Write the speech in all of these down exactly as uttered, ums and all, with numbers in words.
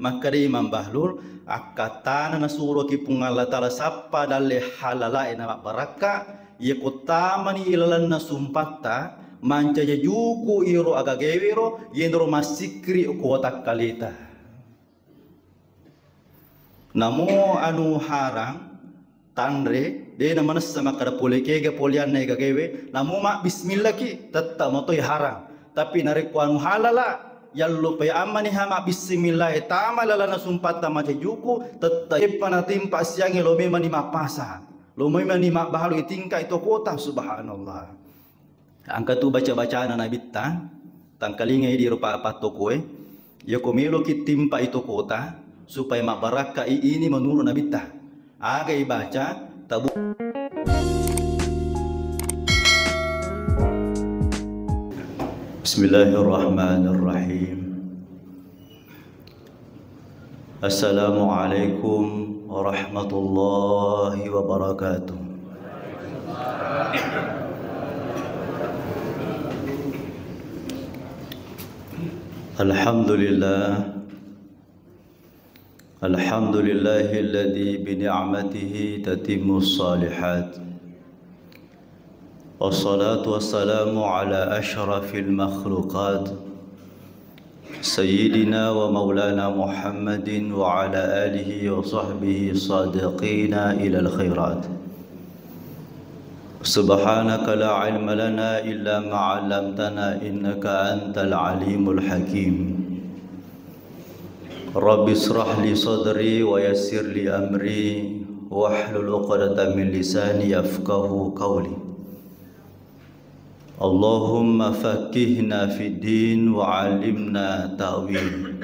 Makkeda Imam Bahlul, akkattana nasuroki Puang Allah Ta'ala sappa dalle halalae na mabbarakka, iyako tamani ilalenna sumpatta, mancaji juku iro agagewero, yenro massikkiri ko watakkaleta. Namo anu harang, tanre, de na manessa makkeda pole kega poleanna egagaewe, namo mabbismillaki, tetta matoi harang. Tapi narekko anu halala, yallo pai ammani ha mabbismillah, tama lalana sumpatta macajuku, tetta eppa natimpa siange lo memani mappasa, lo memani mabbalu itingka itu kota, subhanallah. Engka tu baca-bacana Nabitta, tangkalingai di rupa pattokoe, yako meloki timpa itu kota, supaya mabbarakka i ini menurut Nabitta. Aga ibaca, tabu. Bismillahirrahmanirrahim. Assalamualaikum warahmatullahi wabarakatuh. Alhamdulillah. Alhamdulillahilladzi bi ni'matihi tatimmus shalihat. Wassalatu wassalamu ala asyrafil makhluqat, Sayyidina wa maulana Muhammadin wa ala alihi wa sahbihi sadiqina ilal khairat. Subhanaka la ilma lana illa ma 'allamtana innaka antal alimul hakim. Rabbi israh li sadri wa yassir li amri wahlul 'uqdatam min lisani yafqahu qawli. Allahumma faqqihna fid din wa 'allimna ta'wil.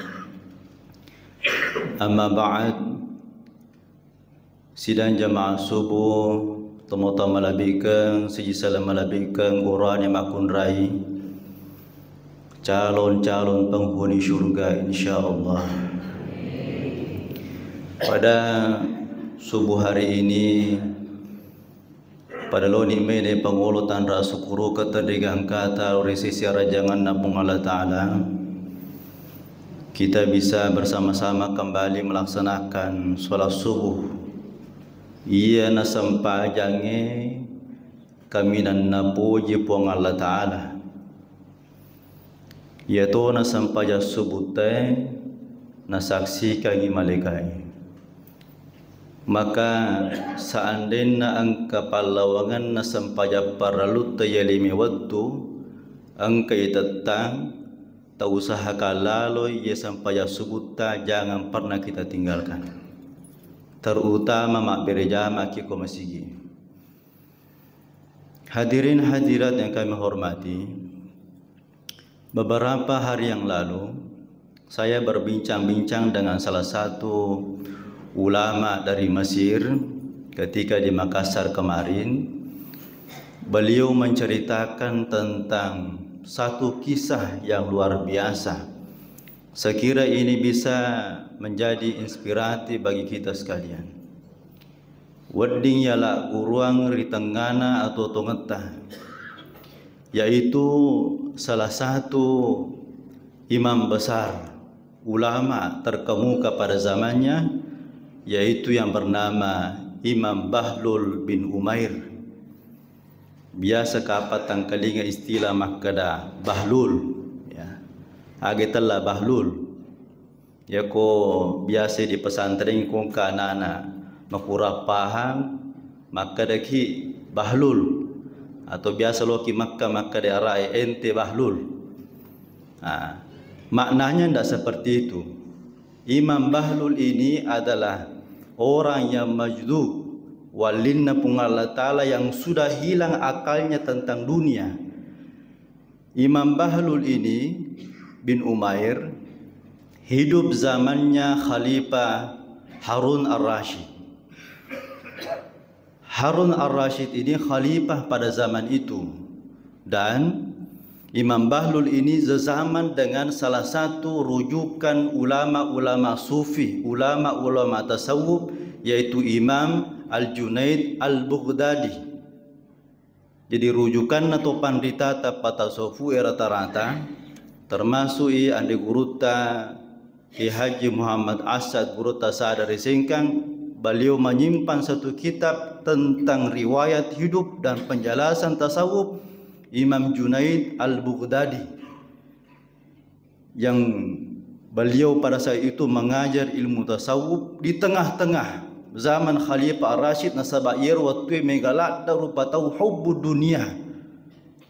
Amma ba'd. Sidang jamaah subuh, tomatoa malebbi'keng, sijisala malebbi'keng, urane makkunrai, calon-calon penghuni surga, insyaallah. Pada subuh hari ini, pada loni mede pangolo tanra sukuru ketenrigang kata ri sisi arajanganna Puang Allah Ta'ala, kita bisa bersama-sama kembali melaksanakan sholat subuh. Iya nasempajangnge kaminang napoji Puang Allah Ta'ala. Iyato nasempajang subuhtae nasaksikangngi malaikae. Maka seandainya engka pallawangenna sempajang parellutta iya lime wettu, engka itettang, tausahakan laloi iya sempajang subuhta jangan pernah kita tinggalkan. Terutama mabbere jamaki ko masigi. Hadirin hadirat yang kami hormati, beberapa hari yang lalu saya berbincang-bincang dengan salah satu ulama dari Mesir ketika di Makassar kemarin. Beliau menceritakan tentang satu kisah yang luar biasa. Saya kira ini bisa menjadi inspirasi bagi kita sekalian. Wedding yala guruang ri tengngana atuo-tuongetta, yaitu salah satu imam besar, ulama terkemuka pada zamannya, yaitu yang bernama Imam Bahlul bin Umair. Biasa kapang tangkalinga istilah makkeda Bahlul, ya. Aga itella Bahlul. Yako biasa di pesantren ko engka anana makurang paham, makkedaki Bahlul. Atau biasa loki Makka makkeda arae ente Bahlul. Nah, maknanya ndak seperti itu. Imam Bahlul ini adalah orang yang majdzub, walinna Puang Allah Ta'ala yang sudah hilang akalnya tentang dunia. Imam Bahlul ini bin Umair hidup zamannya Khalifah Harun Ar-Rasyid. Harun Ar-Rasyid ini khalifah pada zaman itu. Dan Imam Bahlul ini sezaman dengan salah satu rujukan ulama-ulama sufi, ulama-ulama tasawuf, yaitu Imam Al-Junaid Al-Baghdadi. Jadi rujukanna to panritata patasawufu'e rata-rata, termasuk i ande gurutta Kiai Haji Muhammad As'ad, gurutta sada ri Sengkang, beliau menyimpan satu kitab tentang riwayat hidup dan penjelasan tasawuf Imam Junaid Al-Baghdadi, yang beliau pada saat itu mengajar ilmu tasawuf di tengah-tengah zaman Khalifah Ar-Rasyid, nasaba iyaro wettue mega ladde rupa tau hubbu dunia,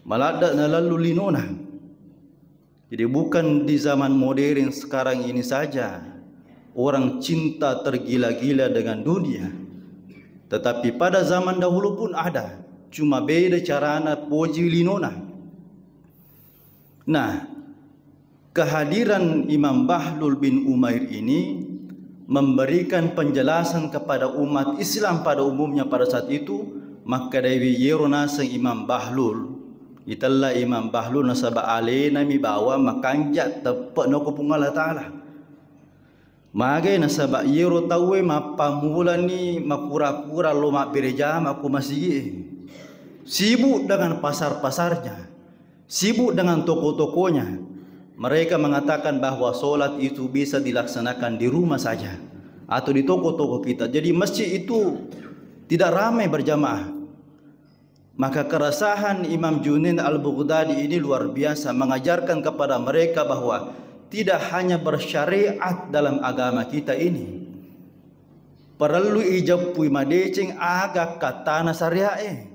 maladde nalallu linona. Jadi, bukan di zaman modern sekarang ini saja orang cinta tergila-gila dengan dunia, tetapi pada zaman dahulu pun ada, cuma beda carana poji linona. Nah, kehadiran Imam Bahlul bin Umair ini memberikan penjelasan kepada umat Islam pada umumnya pada saat itu. Makkedai iyero naseng Imam Bahlul, itella Imam Bahlul nasaba alenami bawang makanja teppe'na ko Puang Allah Ta'ala. Magai nasaba iyero tauwe mappammulani makura-kura lo mabbere jama ko masigi'e. Sibuk dengan pasar-pasarnya, sibuk dengan toko-tokonya. Mereka mengatakan bahwa sholat itu bisa dilaksanakan di rumah saja atau di toko-toko kita. Jadi masjid itu tidak ramai berjamaah. Maka keresahan Imam Junaid Al-Baghdadi ini luar biasa, mengajarkan kepada mereka bahwa tidak hanya bersyariat dalam agama kita ini, perlu ijeppui madeceng aga kattana syariat e.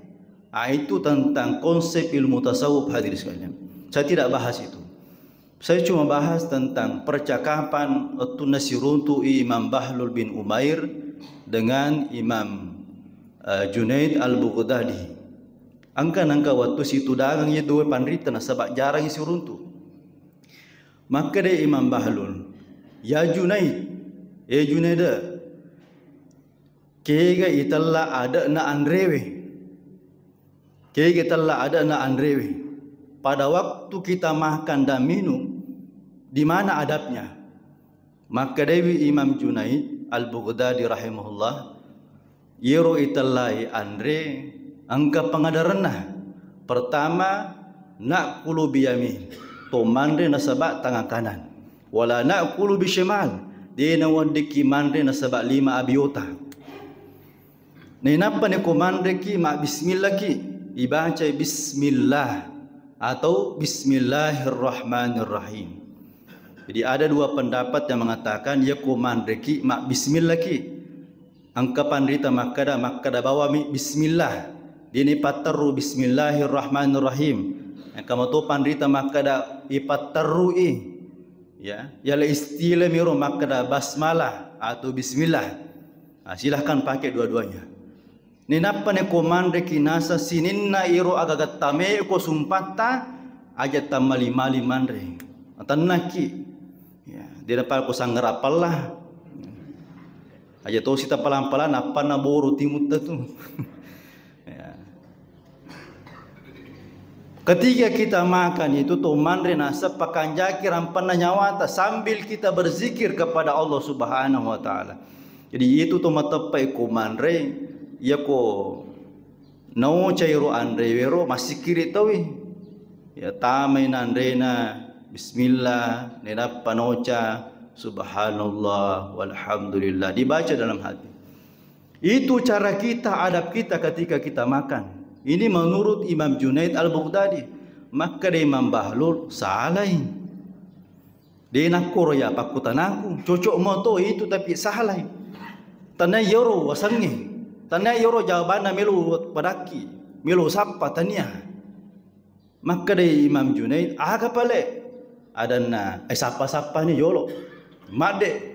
Ah, itu tentang konsep ilmu tasawuf, hadirin sekalian. Saya tidak bahas itu. Saya cuma bahas tentang percakapan wettunna siruntu'i Imam Bahlul bin Umair dengan Imam, eh, Junaid Al-Baghdadi. Engka nengka wettu situdangang iya dua panrita nasaba jarang siruntu. Makkeda Imam Bahlul, "Ya Junaid, eh Junaid, kega itella ade'na anrewe? Kega itella ade'na anrewe? Pada waktu kita makan dan minum, di mana adabnya?" Makkedaiwi Imam Junaid Al-Baghdadi rahimahullah, "Iyaro itellai anre engka pengaderenna. Pertama, na'kulu biyamin, to manre nasaba tangan kanan. Wala na'kulu bishimal, de naweddikki manre nasaba lima abiota." Nainappa niko manreki, mabbismillaki, ibacai bismillah atau bismillahirrahmanirrahim. Jadi ada dua pendapat yang mengatakan, yako manreki, mabbismillaki. Engka panrita makkada, makkada bawami bismillah. Dini patterru bismillahirrahmanirrahim. Engka mato panrita makkada ipatterrui. Ya, yala istilah miro makkada basmalah atau bismillah. Nah, silahkan pakai dua-duanya. Ninappa neko manreki nasa sininna iro agagatta meko sumpatta, aja tammali-mali manre. Atennaki. Ya, dia dapat ko sanggara palla. Aja tosi tapalang-palang, nappanna boru timutta tu. Ya. Ketika kita makan itu, to manre naseng pakanjaki rampanna nyawata sambil kita berzikir kepada Allah Subhanahu wa Ta'ala. Jadi, itu to mateppai ko manre, yako naocai ro anre wero, massikiri tawi. Ya, tamai nanrena, bismillah, nenappa noca, subhanallah, walhamdulillah. Dibaca dalam hati. Itu cara kita, adab kita ketika kita makan. Ini menurut Imam Junaid Al-Baghdadi. Makkeda Imam Bahlul, salai. De nakkoro ya pakkutanaku, cocok moto itu tapi salai. Tania yoro wasengnge. Tania yoro jawabanna melo padakki, melo sappa tania. Makkeda Imam Junaid, aga pale? Adanna, eh, sappa-sappani jolo. Madde.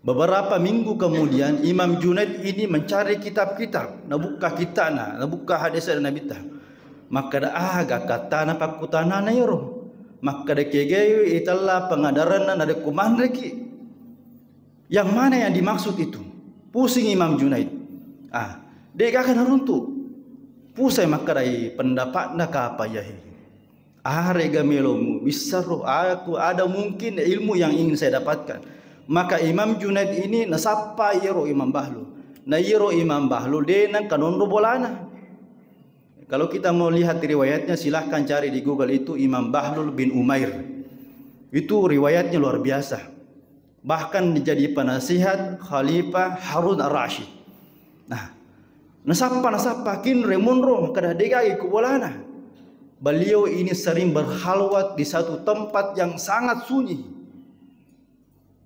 Beberapa minggu kemudian, Imam Junaid ini mencari kitab-kitab, nabukka kittana, nabukka hadis dari Nabitta. Makkeda, "Ah, aga kattana pakkutanana iyaro?" Makkeda, "Kegai itella pengaderenna narekko manreki? Yang mana yang dimaksud itu?" Pusing Imam Junaid. Ah, degaga naruntu. Pusai makkedai pendapatna kapa yahe. Arega melo mubissaro, aku ada mungkin ilmu yang ingin saya dapatkan. Maka Imam Junaid ini nasappa iyaro Imam Bahlul. Na iyaro Imam Bahlul de nengka nonro bolana. Kalau kita mau lihat riwayatnya, silahkan cari di Google itu Imam Bahlul bin Umair. Itu riwayatnya luar biasa. Bahkan jadi penasihat Khalifah Harun Ar-Rasyid. Nah, nasappa, nasappa kinre monro, kada degai ku bolana. Beliau ini sering berhalwat di satu tempat yang sangat sunyi.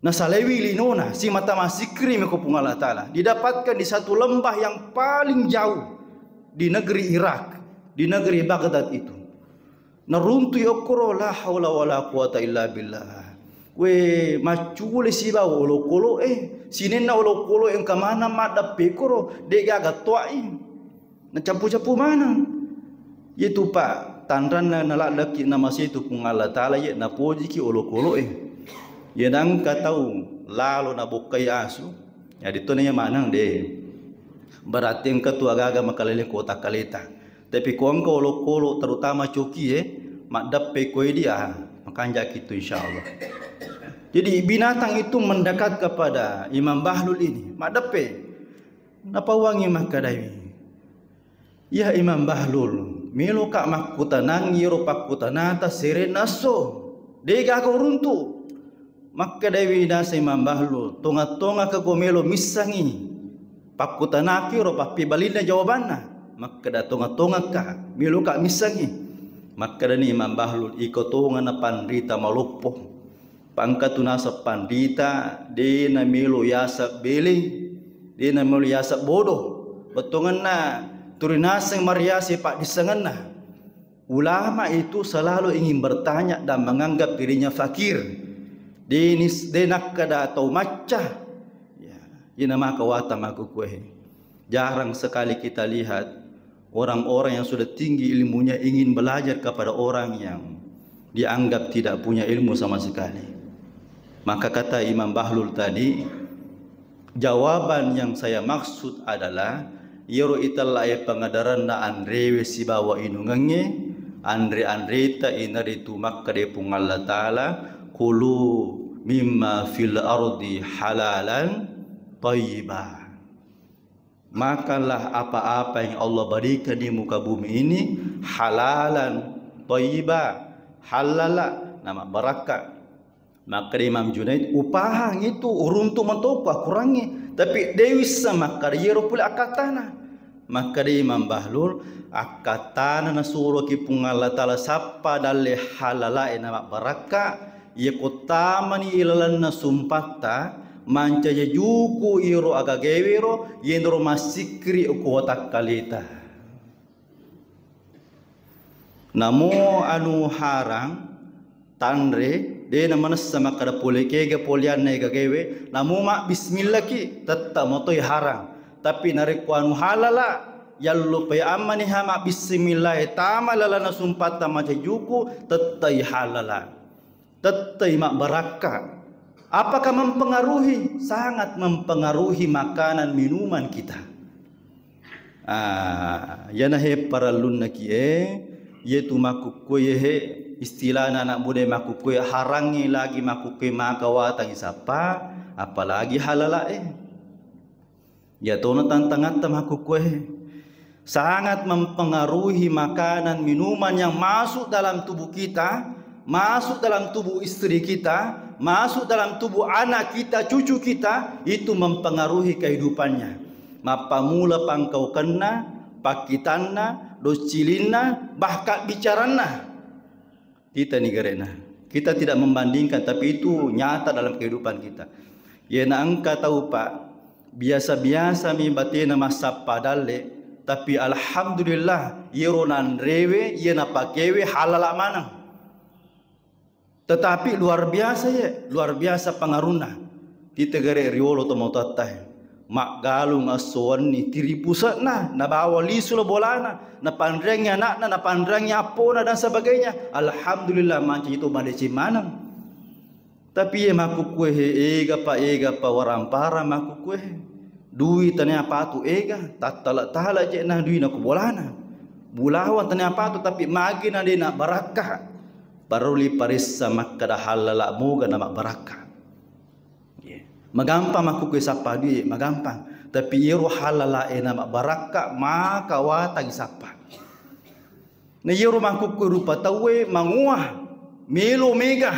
Nasalewi linona, simata massikkiri meko Puang Allah Ta'ala. Didapatkan di satu lembah yang paling jauh di negeri Irak, di negeri Baghdad itu. Naruntui okkoro, la haula wala quwata illa billah. We, maccule sibawa olokolo'e, sinenna olokolo'e engka maneng maddeppe koro, de gaga toai. Nacappu-cappu maneng. Yetu pa tanranna naladdeki namasetu Puang Allah Ta'ala, ye napojiki olokolo'e. Ye nangka tau lalo nabokkai asu, ya ditona ye maneng de. Berarti engka tu agaga makalele kota kaleta. Tapi ko engka olokolo, terutama cokie, maddeppe ko idi, ah, makanjaki tu, insyaallah. Jadi binatang itu mendekat kepada Imam Bahlul ini, maddeppe. Napawangi makkadai, "Ya Imam Bahlul, meloka makkutanangi ro pakkutanata serenna esso, de gaga uruntu." Makkedaiwi naseng Imam Bahlul, "Tonga-tongaka ko melo missengi pakkutanaki ro pappebalinna jawabanna?" Makkeda, "Tonga-tongaka, meloka missengi." Makkedani Imam Bahlul, "Iko tongana panrita maloppo. Pangkatu naseng panrita, de namelo yaseng bele, de namelo yaseng bodoh. Bettuangenna turi naseng mariase paddissengenna." Ulama itu selalu ingin bertanya dan menganggap dirinya fakir. Denis, de nakkeda tau macca. Ya, ina maka wata makkukue. Jarang sekali kita lihat orang-orang yang sudah tinggi ilmunya ingin belajar kepada orang yang dianggap tidak punya ilmu sama sekali. Maka kata Imam Bahlul tadi, jawaban yang saya maksud adalah, iyaro itellae pangaderanna anrewe sibawa inungengnge, anre-anreta inaritu makkeda Puang Allah Ta'ala, "Kulu mimma fil ardi halalan thayyiba." Makanlah apa-apa yang Allah berikan di muka bumi ini halalan thayyiba, halala, na mabbarakka. Makkeda Imam Junaid, "Upahang itu, uruntu mentoko akurangi, tapi de wisseng makkeda iyaro pole akkattana." Makkeda Imam Bahlul, "Akkattana nasuroki Puang Allah Ta'ala sappa dalle halalae na mabbarakka, iya ko tamani ilalenna sumpatta, mancaji juku iyaro agagewero, yenro massikkiri ko watakkaleta." Namo anu harang, tanre, de namanessa makkeda pole kega poleanna egagaewe, namo mabbismillaki, tetta matoi harang. Tapi narekko anu halala, yallupai ammaniha mabbismillah, tama lalana sumpatta macajuku, tettai halala. Tettai mabbarakka. Apakah mempengaruhi? Sangat mempengaruhi makanan minuman kita. Ah, iyana he parellunna ki e, yetu makkukkue he, istilahna anak muda makkukkue harangngi lagi makkukkue maka watangi sappa, apalagi halala e. Iyatona tantangatta makkukkue. Sangat mempengaruhi makanan minuman yang masuk dalam tubuh kita, masuk dalam tubuh istri kita, masuk dalam tubuh anak kita, cucu kita, itu mempengaruhi kehidupannya. Mappamula pangkaukenna, pakkitanna, doccilinna, bahkan bicaranna. Kita ni gerena. Kita tidak membandingkan, tapi itu nyata dalam kehidupan kita. Yena engka tau, Pak, biasa-biasa mi batena massappa dalle, tapi alhamdulillah, iyero nanrewe, iya napakewe halala maneng. Tetapi luar biasa ye, luar biasa pengaruhna. Kita gere riolo tomatoatta e. Maggalung esso wenni, tiri puse'na, nabawa lisu lo bolana, napanreangngi anakna, napanreangngi appona dan sebagainya. Alhamdulillah, mancaji to madeceng maneng. Tapi ye makkukkue he, ega pa, ega pa, warang parang makkukkue he. Dui tania patu ega, tattala-tala je na dui na ku bolana. Bulawa tania patu, tapi magi na de na barakka. Parellu paressa makkeda halala moga na mabbarakka. Ye. Magampang makkukkue sappa dui, magampang. Tapi iyero halala e na mabbarakka, maka watangi sappa. Na iyero makkukkue rupa tauwe mangoa, melo mega,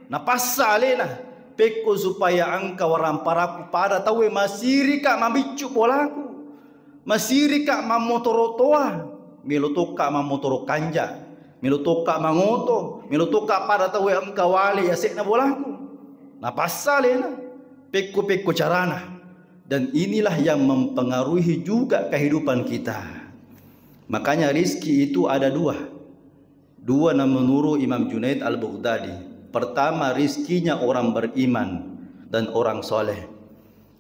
napassa alena. Pekko supaya engka waramparaku pada tauwe masirika mabiccu bolaku, masirika mammotoro toa, melo tokka mammotoro kanja, melo tokka mangoto, melo tokka pada tauwe engka wale yase'na bolaku. Napassalena pekko-pekko carana. Dan inilah yang mempengaruhi juga kehidupan kita. Makanya rizki itu ada dua. Dua na menurut Imam Junaid Al-Baghdadi. Pertama, rizkinya orang beriman dan orang soleh.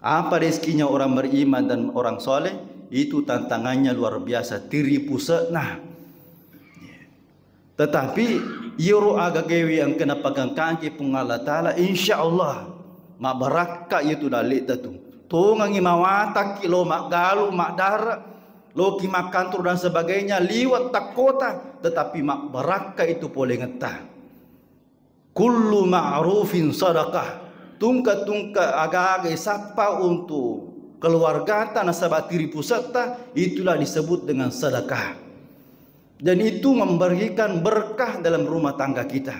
Apa rizkinya orang beriman dan orang soleh? Itu tantangannya luar biasa, tiri puse'na. Tetapi iyaro aga gawe engka napagangkangi Puang Allah Ta'ala, insya Allah mabarakka itu dalle'ta tu. Tongangi mawatakki lo maggalu, maddara, loki makkantoro dan sebagainya, liwat takkota, tetapi mabbarakka itu polengetta. Kullu ma'rufin sadaqah. Tungka-tungka aga-aga isappa untuk keluargata nasaba tiri pusetta, itulah disebut dengan sedekah. Dan itu memberikan berkah dalam rumah tangga kita.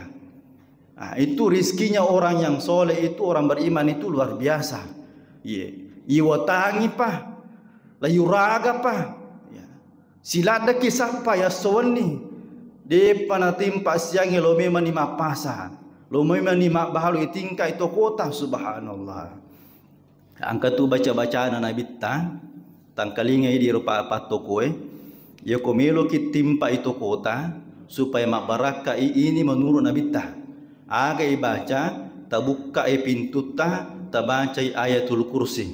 Nah, itu rizkinya orang yang soleh itu, orang beriman itu luar biasa. Iya. Iwatangi pa, layuraga pa. Ya. Siladdaki sappa yassowenni. Depa natimpa siangnge lo memani mappasa. Lo memani mabbalu itingkai tokota, subhanallah. Engka tu baca-bacana Nabitta, tangkalingai di rupa pattokoe. Yako meloki timpai tokota supaya mabbarakkai, ini menurut Nabitta. Aga ibaca, tabukkai pintutta, tabacai Ayatul Kursi.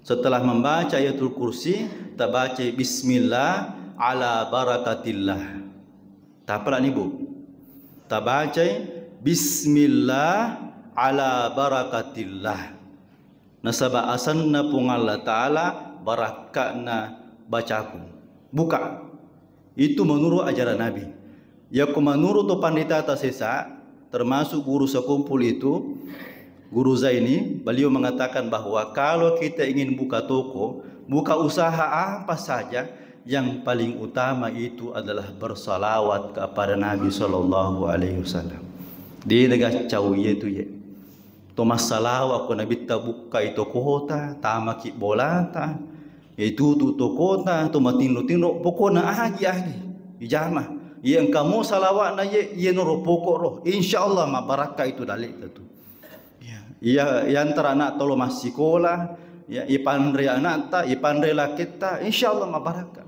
Setelah membaca Ayatul Kursi, tabacai bismillah ala barakatillah. Tapalani, Bu. Tabacai bismillah ala barakatillah. Nasaba asenna Puang Allah Ta'ala barakka'na bacaku. Buka. Itu menurut ajaran Nabi. Yako menurut to pandita ta sesa, termasuk guru sekumpul itu, Guru Zaini, beliau mengatakan bahwa kalau kita ingin buka toko, buka usaha apa saja, yang paling utama itu adalah bersalawat kepada Nabi Shallallahu Alaihi Wasallam. Di negara cau itu ya. To massalawa ko Nabitta bukkai tokota, tamaki bolata, itutu tokota, to matinro-tinro, pokona agi-agi ijama. Iya engka mo salawa'na ye, iye noro pokok ro. Insya Allah mabarakka itu dalle'ta tu. Ya, iya, iya antara anak tolo massikola, ya, ipanre anakta, ipanre laketta, insya Allah mabarakka.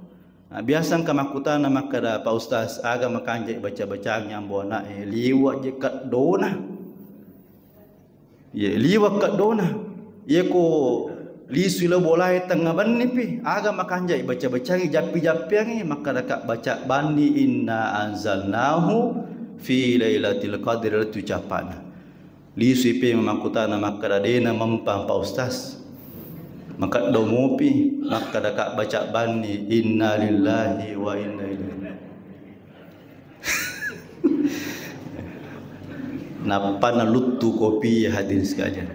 Nah, biasa engka makkutana makkada, "Pak Ustaz, aga makanja baca-bacang nyambo anak e, liwa je kaddona." Ye, liwakka dona. Yeko lisui lao bolae tengnga bennipi, aga makanjai baca-bacangi, jappi-jappiangi, makkadaka baca banni, "Inna anzalnahu fi lailatul qadr," tu capana. Lisui pe makkutana makkada, "Dena mempang, Pak Ustaz." Makkaddo mopi, makkadaka baca banni, "Inna lillahi wa inna ilaihi." Nappa naluttu kopi, hadirin sekalian.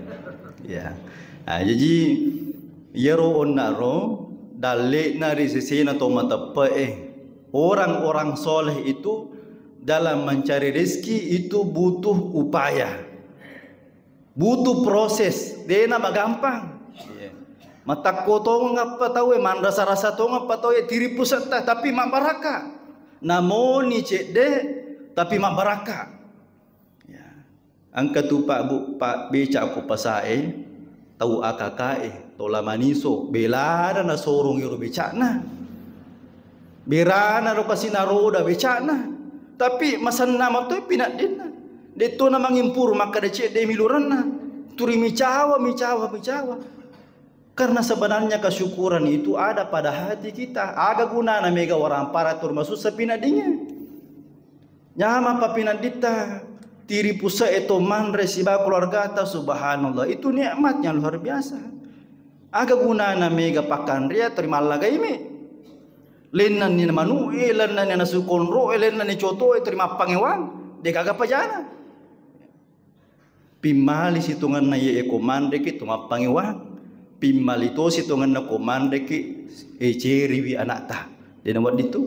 Ya. Nah, jaji iyaro onnaro dalle'na ri sesena to mateppe'e. Orang-orang soleh itu dalam mencari rezeki itu butuh upaya. Butuh proses, dena magampang. Iya. Matakko tongeng appa tauwe, manrasa-rasa tongeng appa tauwe, tiri pusetta, tapi mabbarakka. Namoni cedde, tapi mabbarakka. Ya. Engka tu Pak Bu, Pak Beca ko pasae, tau A K K e, tau La Maniso, belana nasorong ero becana. Berana ro kasina roda becana. Tapi masenna matoi pinaddinna. Detto na mangimpuru makkada cedde milurenna. Turi micawa, micawa, micawa. Karena sebenarnya kesyukuran itu ada pada hati kita. Aga gunana mega warampara tur masussa pinaddingnge. Nyamang papinadditta, tiri puse'e to manre sibawa keluargata, subhanallah, itu nikmat yang luar biasa. Aga gunana mega pakkanrea, terima lagaimi. Lennanni manu'e, lennanni nasu konro'e, lennanni coto'e, terima pangewang, degaga pajana. Pimmali sitongenna iye ko manreki to mappangewang. Pimmali tosi tongenna ko manreki, e, ceriwi anakta. Dena wedding tu.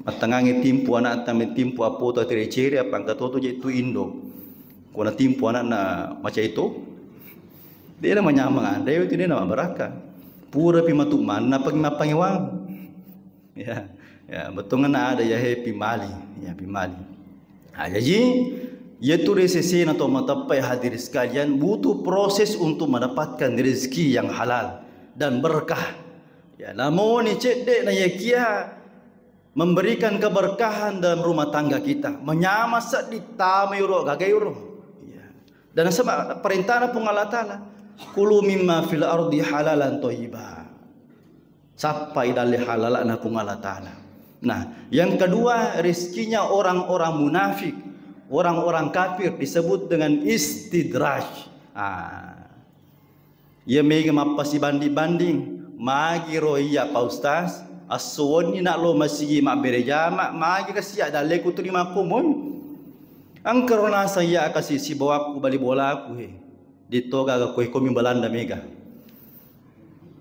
Mattangangi timpu anakta, timpu apota teri ceri, apa engka toto je tu indo. Ko natimpu anakna macai to, dena manyameng anre itu, dena mabarakka. Pura pi matu manna peng mappangewang. Ya, ya, bettuanna ada ya he pimali, ya pimali. Nah, jadi, yaitu resesena to mateppai, hadirin sekalian, butuh proses untuk mendapatkan rezeki yang halal dan berkah. Ya, namoni cedde na yakia memberikan keberkahan dalam rumah tangga kita. Menyama seddi tama iro gaga iro. Ya. Dan sebab perintahna Puang Allah Ta'ala, "Kulu mimma fil ardi halalan thayyiba." Sappai dalle halalana Puang Allah Ta'ala. Nah, yang kedua, rezekinya orang-orang munafik, orang-orang kafir disebut dengan istidraj. Ah. Iya mega mappasibanding-banding, magi ro iya Pak Ustaz, esso wenni na lo masigi mabbere jama, magi kasi dalleku tuli makkomoi. Engka ro naseng iya kasi sibawakku bali bolaku he. Ditto gaga koe komi Belanda mega.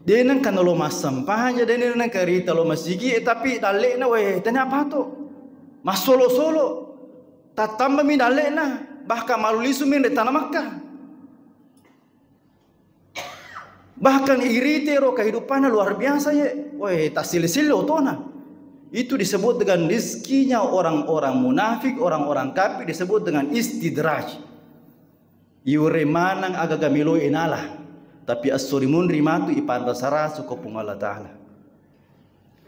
De nengka nalo massempajang, de nengka rita lo masigi, eh, tapi dalle'na, weh, tania pato. Massolo-solo. Tattambami dalle'na, bahkan malu lisu menre tana Makkah. Bahkan irite ro kehidupannya luar biasa ye. Weh, tassile-sile otona. Itu disebut dengan rizkinya orang-orang munafik, orang-orang kafir disebut dengan istidraj. Iure maneng agaga melo inala, tapi esso rimunri matu ipanrasa-rasu ko Puang Allah Ta'ala.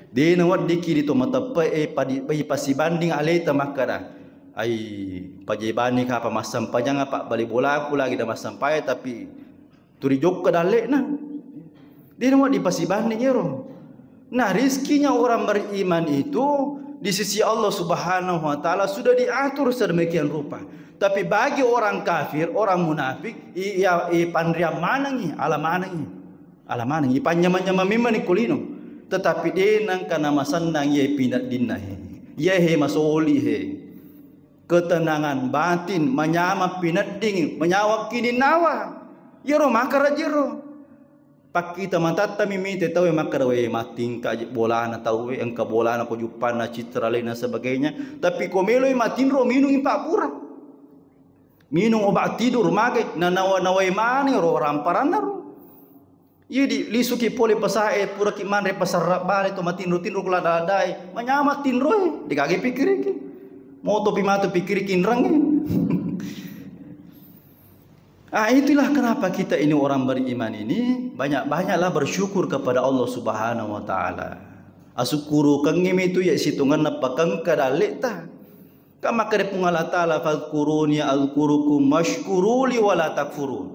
De naweddiki di to mateppe'e padi-, ipasibanding aleta makkada, "Ai, pajebani kapa massempajang apa bali bolaku lagi da massempajang, tapi turi jokka dalle'na." De nawedding dipasibanding ero. Nah, rizkinya orang beriman itu di sisi Allah Subhanahu wa Ta'ala sudah diatur sedemikian rupa. Tapi bagi orang kafir, orang munafik, i-, iya, ipanriang manengi, ala manengi. Ala maneng, ipanyamang-nyamang memang ni kulino. Tetapi de nengka namasennang iya pineddinna he. Iya he masoli he. Ketenangan batin, manyamang pinedding, manyamang kininnawa. Iyaro makarajero. Pakkita matatta mi mite tauwe makkada, "We, mattingka je bolana tauwe, engka bolana ko juppanna, citra lain dan sebagainya." Tapi ko meloi matinro, minung ipabbura. Minung obat tidur, magai, nanawa-nawai maneng ro ramparanna ro. Iya di lisuki pole pasae, puraki manre pasarra bale to matinro-tinro kula dadai, manyamang tinroe, degaga pikiriki. Moto pi matu pikiriki inrengnge. Ah, itulah kenapa kita ini orang beriman ini banyak-banyaklah bersyukur kepada Allah Subhanahu wa Ta'ala. Asukkurukengngi mitu ya sitongenna pakengka dalle'ta. Kan makkeda Puang Allah Ta'ala, "Fadhkuruni adzkurkum wasykuruli wala takfurun."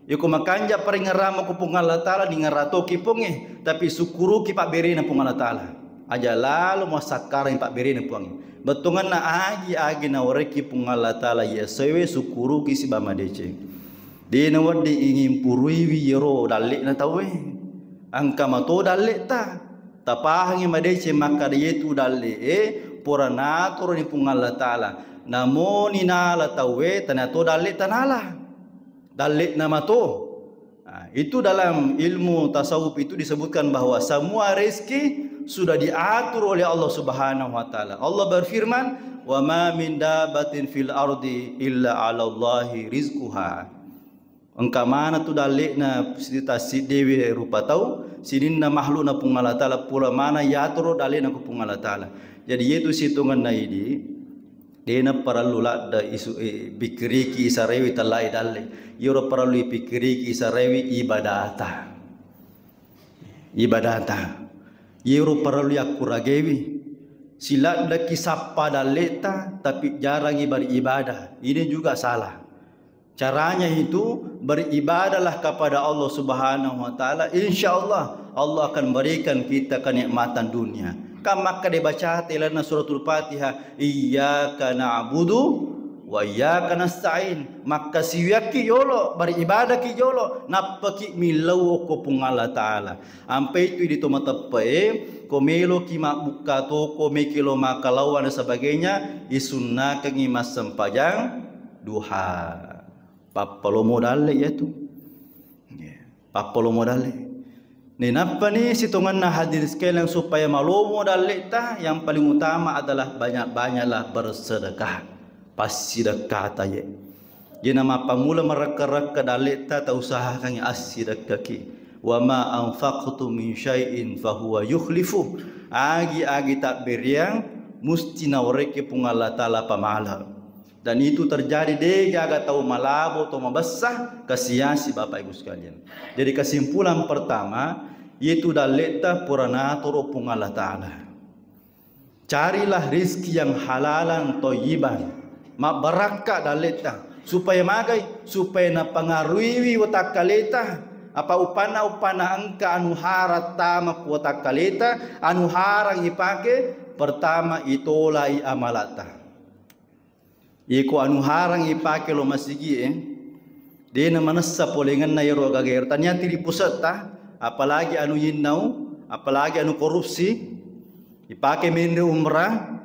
Iko makanja paringerrang ko Puang Allah Ta'ala, ningerrang toki Puangnge, tapi sukkuruki pabberena Puang Allah Ta'ala. Aja lalo muassakkarang pabberena Puangnge. Bettuanna agi-agi nawarekki Puang Allah Ta'ala iya sewe, sukkuruki siba madeceng. De nawedding ingin puruiwi yero dalle'na tauwe. Engka mato dalle'ta. Tapahangi madeceng makkada yetu dalle'e pura naturoni Puang Allah Ta'ala. Namoni nala tauwe tanato dalle'ta nala. Dalle'na mato. Nah, itu dalam ilmu tasawuf itu disebutkan bahwa semua rezeki sudah diatur oleh Allah Subhanahu wa Ta'ala. Allah berfirman, "Wa ma min dabbatin fil ardi illa 'alallahi rizquha." Engka maneng tu dalle'na sita siddewe rupa tau, sininna makhlukna Puang Allah Ta'ala, pura maneng yatoro dalle'na ko Puang Allah Ta'ala. Jadi, yetu sitongenna idi, dena parellu ladde isu, eh, pikkiriki isarewi tellae dalle. Iyaro parellu ipikkiriki isarewi ibadata. Ibadata. Iyaro parellu yakkuragewi. Siladdeki sappa dalle'ta, tapi jarangi beribadah. Ini juga salah. Caranya itu, beribadahlah kepada Allah Subhanahu wa Ta'ala. Insya Allah, Allah akan berikan kita kenikmatan dunia. Kan makkeda bacate lalenna suratul Fatihah, "Iyyaka na'budu wa iyyaka nasta'in." Makkasiwiakki yolo, beribadahki yolo, nappaki millau okko Puang Allah Ta'ala. Ampe itu idi to mateppe'e, ko meloki mabbukka toko, meki lo makkalauan dan sebagainya, isunnakengi massempajang duha. Pappalomo dalle iyatu. Pappalomo dalle. Nainappa ni sitongenna hadirin sekalian supaya malomo dalle'ta, yang paling utama adalah banyak-banyaklah bersedekah. Passidekkata ye. Ina mappammula marekka-rekka dalle'ta, tausahakangngi assidekkaki. Wa ma anfaqtum min syai'in fahuwa yukhlifu. Agi-agi tabberiang, musti nawerekki Puang Allah Ta'ala pamala. Dan itu terjadi, degaga tau malabo, tau mabessa, kasiasi, Bapak Ibu sekalian. Jadi kesimpulan pertama, yaitu dalle'ta pura natoro Puang Allah Ta'ala. Carilah rizki yang halalan thayyiban. Mabbarakka dalle'ta. Supaya magai? Supaya napangaruiwi watakkaleta. Apa upanna? Upanna engka anu harang tama ku watakkaleta, anu harang ipake, pertama itolai amalata. Iko anu harang ipake lo masigi'e, de'na manessa polengenna iyaro agaga ero. Taniati ri pusetta, apalagi anu yinnau, apalagi anu korupsi, ipake menre umrah,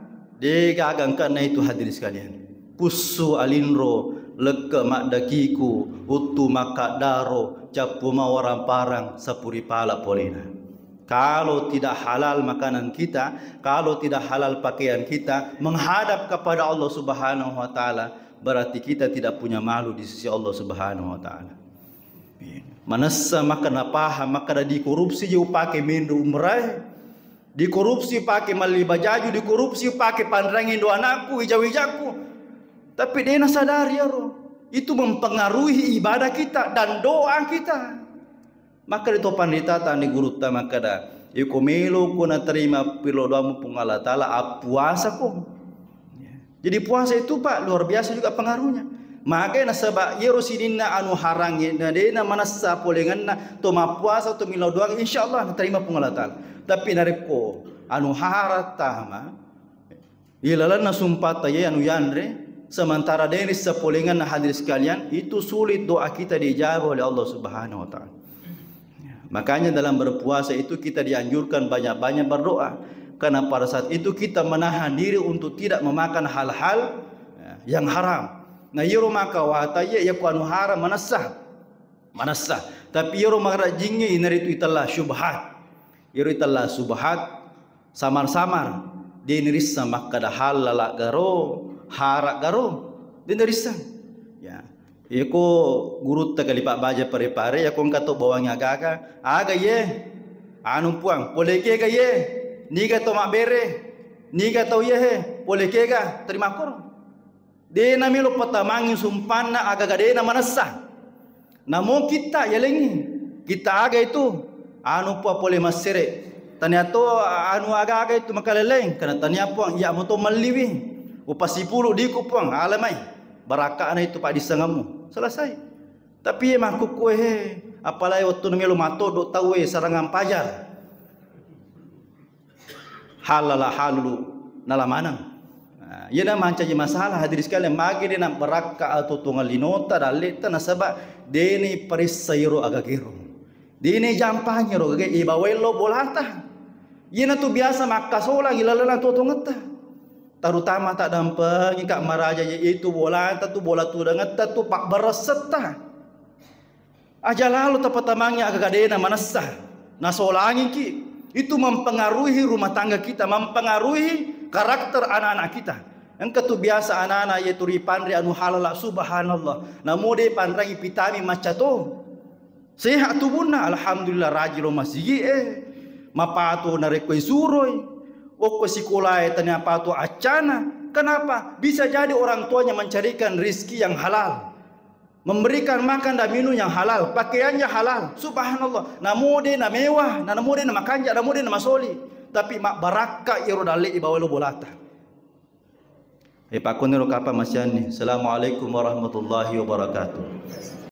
degaga engkana itu, hadirin sekalian. Pussu alinro, lekke maddakiku, uttu makkaddaro, cappu mawarang-parang, sapuri pala polena. Kalau tidak halal makanan kita, kalau tidak halal pakaian kita, menghadap kepada Allah Subhanahu wa Ta'ala, berarti kita tidak punya malu di sisi Allah Subhanahu wa Ta'ala. Manessa makkeda, paham makkeda dikorupsi je upake menre umrah, dikorupsi pake malli bajaju, dikorupsi pake panrangi do anakku, ija-ijakku. Tapi de'na sadari ero. Itu mempengaruhi ibadah kita dan doa kita. Makkeda to panritata ni gurutta makkeda, iko melo ko naterima pillau doamu Puang Allah Ta'ala, appuasako. Ya. Jadi puasa itu, Pak, luar biasa juga pengaruhnya. Magai nasaba iyaro sininna anu harangnge, na de'na manessa polengenna to mappuasa, to millau doa, insya Allah naterima Puang Allah Ta'ala. Tapi narekko anu harang tama, ilalenna sumpata ye anu yanre, sementara de'na rissa polengenna, hadirin sekalian, itu sulit doa kita diijabah oleh Allah Subhanahu wa Ta'ala. Makanya dalam berpuasa itu kita dianjurkan banyak-banyak berdoa. Karena pada saat itu kita menahan diri untuk tidak memakan hal-hal, ya, yang haram. Nah, iyaro maka wata ye, ya ku anu haram manessa. Manessa. Tapi iyaro marajingnge inaritu itella syubhat. Iyaro itella syubhat, samar-samar, de' narisseng makkeda halala garo, haram garo, de' narisseng. Ya. Iyako gurutta kali Pak Baja Pare-Pare, iyako engka to bawangi agaga, aga ye? Anu Puang, pole kega ye? Niga to mabbere? Niga tau ye he? Pole kega? Terima koro. De' namelo patamangi sumpanna agaga de'na manessa. Namo kitta yalengngi. Kitta aga itu? Anu Puang pole massere. Tania to anu aga-aga itu makaleleng. Karena tania Puang, iya mo to malliwi. Upasipulu diku Puang, alamai. Barakka'na itu paddissengemmu. Selesai. Tapi ye makkukku he, apalagi wettunna melo matoddo tau e serangan pajar. Halala halulu nala maneng. Nah, iyana mancaji masalah, hadirin sekalian, magi de' nabbarakka atuo-tuongeng linota, dalle'ta, nasaba de'ni paressa iyaro agagero. De'ni jampangi ro gage ibawa ello bolata. Iyanatu biasa makkasolangi lalenna tuo-tuongetta. Terutama taddampengi ka maraja, yaitu bolata tu, bola tudangetta tu, pabbaressetta. Aja lalo tapatamangi agaga de'na manessa, nasolangiki. Itu mempengaruhi rumah tangga kita, mempengaruhi karakter anak-anak kita. Engka tu biasa anak-anak ye tu ripanre anu halala, subhanallah. Namo de' panrangi vitamin macca to. Sehat tubunna, alhamdulillah, rajin lo masigi e. Mapato narekko isuroi. Okko sikolae tania pato accana. Kenapa? Bisa jadi orang tuanya mencarikan rizki yang halal. Memberikan makan dan minum yang halal, pakaiannya halal. Subhanallah. Namo de' namewah, na namo de' namakanja, namo de' namasoli. Tapi mabbarakka iyaro dalle' ibawa lo bolata. E, pakkoniro kapang masianni. Assalamualaikum warahmatullahi wabarakatuh.